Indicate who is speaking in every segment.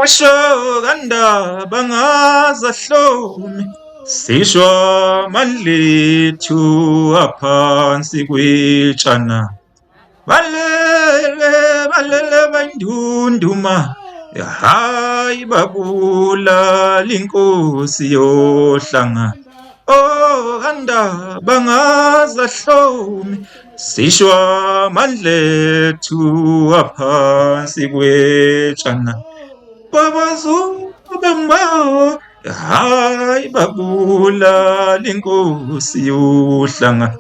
Speaker 1: Usho kandaba ngazahlomi sisho amandlethu aphansi kwetshana balele balele bandunduma hayi babulala inkosi yohlanga oh kandaba ngazahlomi sisho amandlethu aphansi kwetshana babazubamba hayi babulala inkosi yohlanga.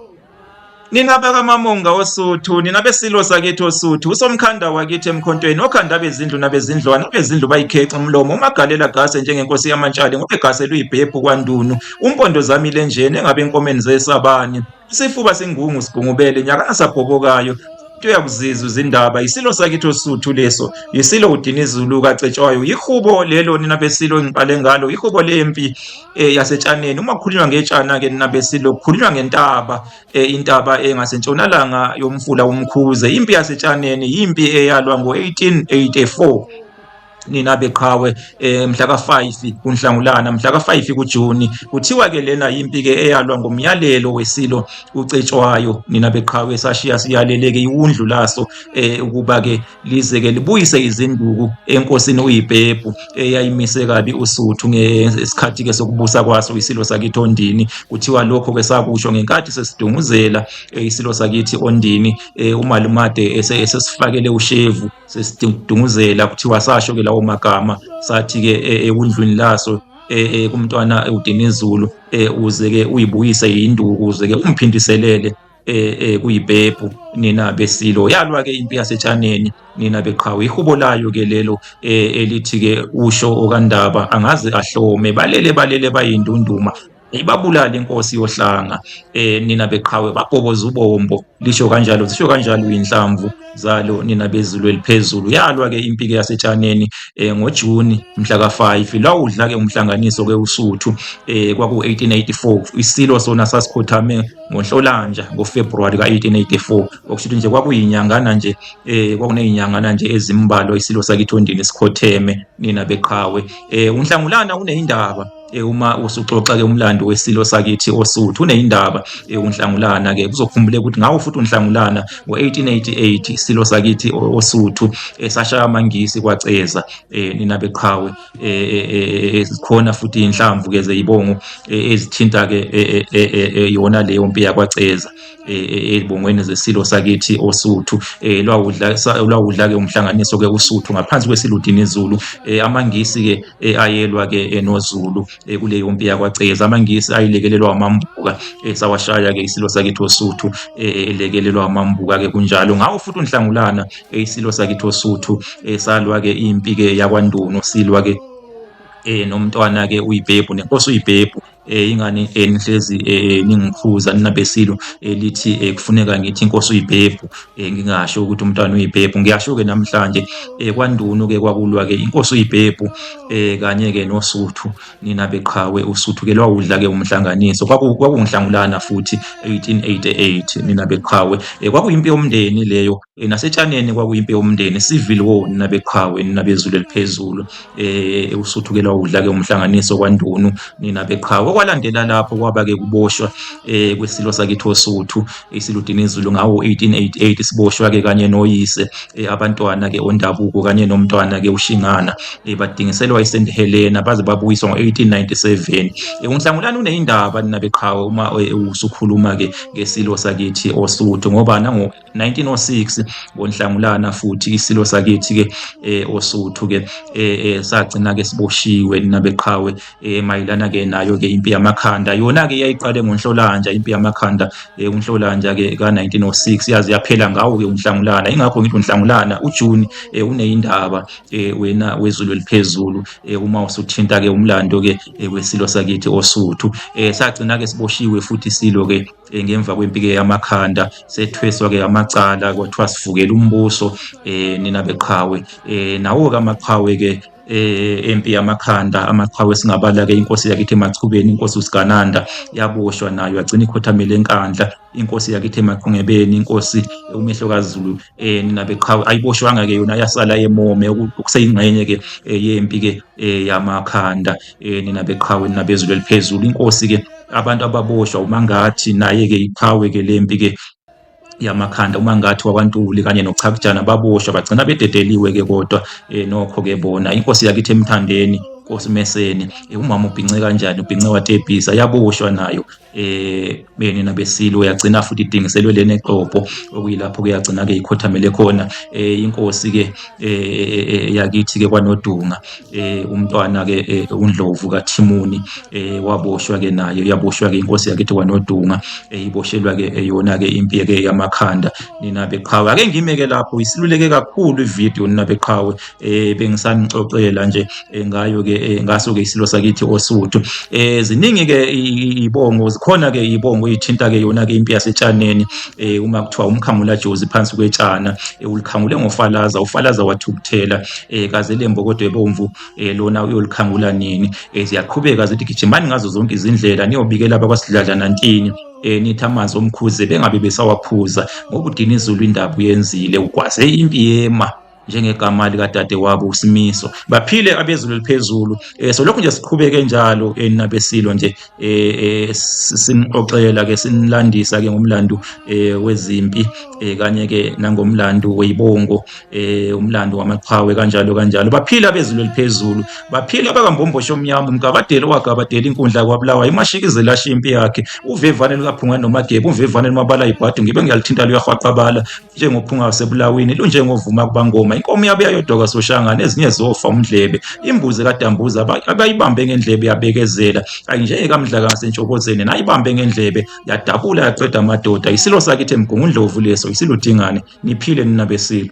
Speaker 1: Nina bakaMamonga oSuthu, nina besilo sakithi oSuthu, usomkhanda wakithi emkhontweni, okhanda abezindlu nabezindlwana, abezindlu bayikhexa umlomo, umagalela gase njengenkosi yamantshali, ngoba egase luyibhebhu kwaNdunu, umpondo zami lenjeni engabe enkomeni zesabani. Isifuba singungu sigungubele, nyakana sabhobokayo, uyakuzizwa izindaba. Yisilo sakithi oSuthu leso, yisilo uDinizulu kaCetshwayo, yihubo lelo nina besilo engiqale ngalo, ihubo lempi yasetshaneni. Uma kukhulunywa ngetshana-ke nina besilo kukhulunywa ngentaba, intaba engasentshonalanga yomfula uMkhuze. Impi yasetshaneni yimpi eyalwa ngo-1884 nina beqhawe, mhla ka-5 kuNhlangulana, mhla ka-5 kuJuni. Kuthiwa ke lena yimpi ke eyalwa ngomyalelo wesilo uCetshwayo nina beqhawe, sashiya siyaleleke iwundlu laso ukuba ke lize ke libuyise izinduku enkosini uYibhebhu eyayimise kabi uSuthu ngesikhathi ke sokubusa kwaso isilo sakithi oNdini. Kuthiwa lokho ke sakusho ngenkathi sesidunguzela isilo sakithi oNdini, uMalumade esesifakele ushevu sesidunguzela. Kuthiwa sasho ke lawo magama, sathi ke ewundlwini laso kumntwana uDinizulu, uze ke uyibuyise induku, uze ke umphindiselele kuyibhebhu nina besilo. Yalwa ke impi yasetshaneni nina beqhawe, ihubo layo ke lelo elithi ke usho okandaba angaze ahlome, balele balele bayindunduma ibabulala inkosi yohlanga, nina beqhawe babhoboza ubombo, lisho kanjalo, zisho kanjalo inhlamvu zalo nina bezulu eliphezulu. Yalwa ke impi ke yasetshaneni ngoJuni mhla ka-5, lawudla ke umhlanganiso ke uSuthu, kwaku 1884. Isilo sona sasikhothame ngoNhlolanja ngoFebruary ka-1884, okusho ukuthi nje kwakuyinyangana nje, kwakunezinyangana nje ezimbalwa isilo sakithi oNdini sikhotheme nina beqhawe. UNhlangulana uneyindaba, uma usuxoxa ke umlando wesilo sakithi oSuthu uneyindaba uNhlangulana ke. Kuzokhumbuleka ukuthi ngawo futhi uNhlangulana ngo-1888 isilo sakithi oSuthu sashaya amaNgisi kwaceza, nina beqhawe. Zikhona futhi inhlamvu ke zeyibongo ezithinta ke yona leyo mpi yakwaceza ezibongweni zesilo sakithi oSuthu. Lwawudla ke umhlanganiso ke uSuthu ngaphansi kwesilo uDinizulu. AmaNgisi ke ayelwa ke noZulu kuleyo mpi yakwaceza. AmaNgisi ayilekelelwa amambuka, sawashaya ke isilo sakithi oSuthu elekelelwa amambuka ke kunjalo. Ngawo futhi uNhlangulana isilo sakithi oSuthu salwa ke impi ke yakwaNdunu, silwa ke nomntwana ke uYibhebhu nenkosi uYibhebhu. Ingane nihlezi ningikhuza nina besilo, lithi kufuneka ngithi inkosi uYibhebhu, ngingasho ukuthi umntwana uYibhebhu. Ngiyasho ke namhlanje, kwaNdunu ke kwakulwa ke inkosi uYibhebhu kanye ke noSuthu nina beqhawe. uSuthu ke lwawudla ke umhlanganiso, kwakunguNhlangulana futhi 1888 nina beqhawe. Kwakuyimpi yomndeni leyo, nasetshaneni kwakuyimpi yomndeni, civil war nina beqhawe, nina bezulu eliphezulu. uSuthu ke lwawudla ke umhlanganiso kwaNdunu nina beqhawe. Okwalandela lapho kwaba ke kuboshwa kwesilo sakithi oSuthu isilo uDinizulu ngawo 1888, siboshwa ke kanye noyise, abantwana ke oNdabuko kanye nomntwana ke uShingana, badingiselwa eSt Helena baze babuyiswa ngo-1897. UNhlangulana uneyindaba nina beqhawe uma usukhuluma ke ngesilo sakithi oSuthu, ngoba nango 1906 ngoNhlangulana futhi isilo sakithi ke oSuthu ke sagcina ke siboshiwe nina beqhawe, mayelana ke nayo ke impi yamakhanda. Yona ke yayiqale ngoNhlolanja impi yamakhanda, uNhlolanja ke ka-1906 yaze yaphela ngawo ke uNhlangulana. Ingakho ngithi uNhlangulana uJuni uneyindaba, wena wezulu eliphezulu, uma usuthinta ke umlando ke wesilo sakithi oSuthu. Sagcina ke siboshiwe futhi isilo ke ngemva kwempi ke yamakhanda, sethweswa ke amacala, kwathiwa Asivukele umbuso nina beqhawe. Nawo-ke amaqhawe-ke empi yamakhanda, amaqhawe singabala-ke inkosi yakithi eMachubeni, inkosi uSigananda yaboshwa nayo yagcina ikhothamele eNkandla. Inkosi yakithi eMaqungebeni, inkosi uMehlo kaZulu, nina beqhawe, ayiboshwanga-ke yona yasala eMome, okuseyingxenye-ke yempi-ke yamakhanda, nina beqhawe, nina bezulu eliphezulu. Inkosi-ke abantu ababoshwa uMangathi naye-ke iqhawe-ke lempi-ke yamakhanda, uMangathi wakwaNtuli kanye noChakujana baboshwa bagcina bededeliwe-ke kodwa nokho-ke bona. Inkosi yakithi eMthandeni, Nkosi Meseni, umama ubhince kanjani, ubhince watebhisa, yaboshwa nayo nina beSilo, yagcina futhi idingiselwe lena eXobho, okuyilapho-ke yagcina-ke ikhothamele khona. Inkosi-ke yakithi-ke kwaNodunga, umntwana-ke uNdlovu kaThimuni, waboshwa-ke naye, yaboshwa-ke inkosi yakithi kwaNodunga, iboshelwa-ke yona-ke impi-ke yamakhanda, nina beqhawe. Ake ngime-ke lapho, isiluleke kakhulu ividiyo nina beqhawe, bengisanixoxela nje ngayo-ke ngaso-ke isilo sakithi oSuthu. Ziningi-ke ibongo, zikhona-ke ibongo ey'thinta-ke yona-ke impi yaseTshaneni, uma kuthiwa umkhangula jozi phansi kwetshana, ulikhangule ngofalaza, ufalaza wathukuthela, kaze le mbokodo ebomvu lona uyolikhangula nini? Ziyaqhubeka zithi gijimani ngazo zonke izindlela niyobikela abakwaSidladla nantini, nithi amanzi omkhuze bengabe besawaphuza, ngoba uDinizulu indaba uyenzile, ugwaze impi yema njengegama likadadewabo uSimiso. Baphile abezulu eliphezulu. So lokhu nje siqhubeke njalo nabesilo nje, sinixoxela ke, sinilandisa ke ngomlando wezimpi, kanye ke nangomlando weyibongo, umlando wamaqhawe, kanjalo kanjalo. Baphile abezulu eliphezulu, baphile abakambomboshi omnyama, umgabadeli owagabadela inkundla kwabulawa imashikizela ashiya impi yakhe, uvevane lukaphunga nomagebe, uvevane lumabala ibhadu, ngibe ngiyalithinta luyahwaqabala njengophunga wasebulawini, lunjengovuma kubangoma, inkomo yabuya yodwa kwaSoshangane, ezinye zofa umdlebe, imbuzi kaDambuza abayibambe ngendlebe yabekezela, ayinjengekamdlaka ngasentshokozeni, nayibambe ngendlebe yadabula yaqeda amadoda. Isilo sakithi eMgungundlovu leso, isiludingane. Niphile nina besilo.